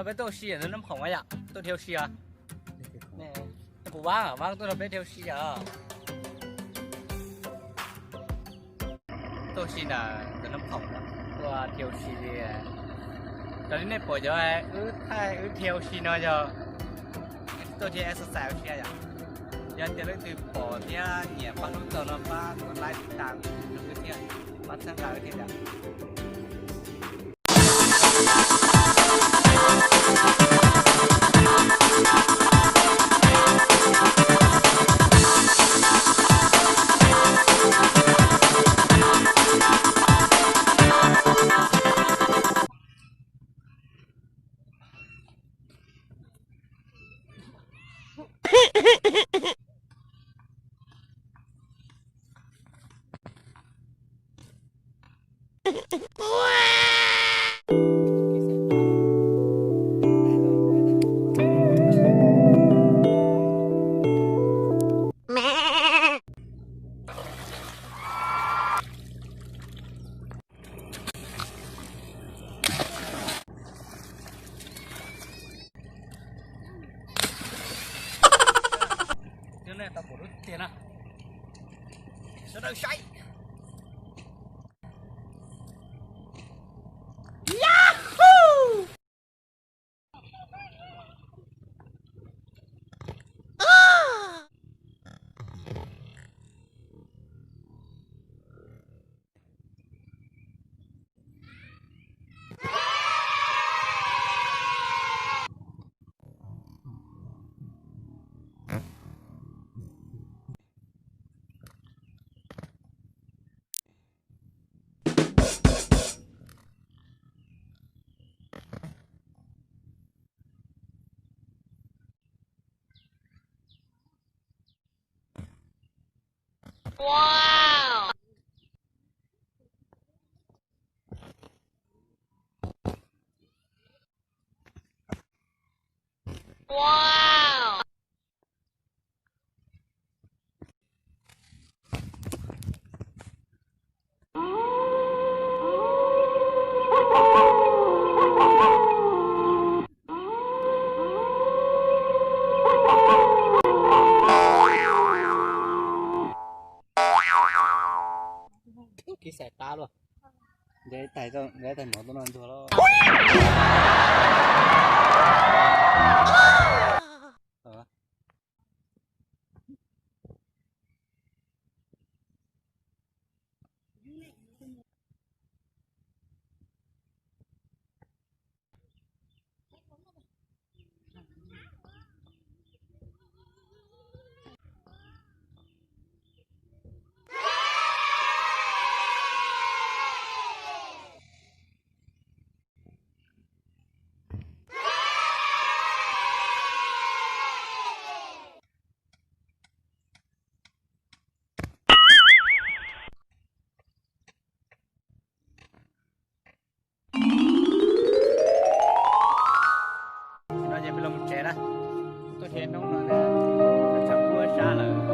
Peb tuaj ua si ntawm Nab Khoom yom, tuaj dhia ua si os. Kuv Vab, Vab tuaj nrog peb dhia ua si os. Tuaj ua si ntawm Nab Khoom, tuaj dhia ua si li. Raws li nej pom cov wb thaij wb dhia ua si no yog tuaj dhia exercise ua si yom. Yog tias leej twg pom thiab nyiam pab lub txog no pab like, tib tas rau wb thiab, pab txhawb nqa wb thiab yom. Sawv daws saib. Kiv xaim qab luaj. Ntev tais, ntev tais mov tuaj no ntxuag lawm. Tam sim no ces peb los mus tsev na. Tuaj dhia hnub no na, tshav kub sab lawm.